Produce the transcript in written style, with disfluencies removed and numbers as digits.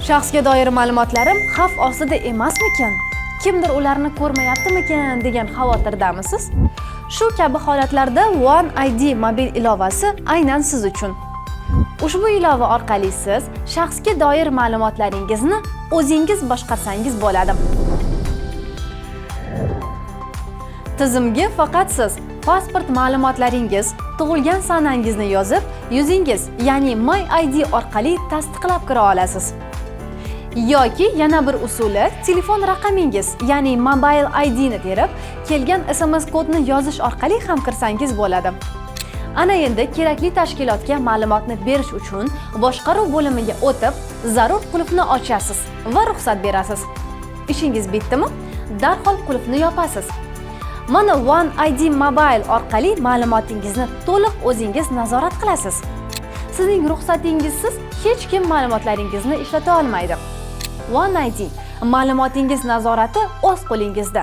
Shaxsga doir ma'lumotlarim xavf ostida emasmikan? Kimdir ularni ko'rmayaptimikan degan xavotirdamisiz? Shu kabi holatlarda One ID mobil ilovasi aynan siz uchun. Ushbu ilova orqali siz shaxsga doir ma'lumotlaringizni o'zingiz boshqarsangiz bo'ladi. Tizimga faqat siz pasport ma'lumotlaringiz, tug'ilgan sanangizni yozib, yuzingiz, ya'ni My ID orqali tasdiqlab kira olasiz. Yoki yana bir usuli telefon raqamingiz, ya'ni Mobile ID ni terib, kelgan SMS kodni yozish orqali ham kirsangiz bo'ladi. Ana endi kerakli tashkilotga ma'lumotni berish uchun boshqaruv bo'limiga o'tib, zarur qulfni ochasiz va ruxsat berasiz. Ishingiz bitdimi? Darhol qulfni yopasiz. Mana One ID Mobile orqali ma'lumotingizni to'liq o'zingiz nazorat qilasiz. Sizning ruxsatingizsiz hech kim ma'lumotlaringizni ishlata olmaydi. One ID ma'lumotingiz nazorati o'z qo'lingizda.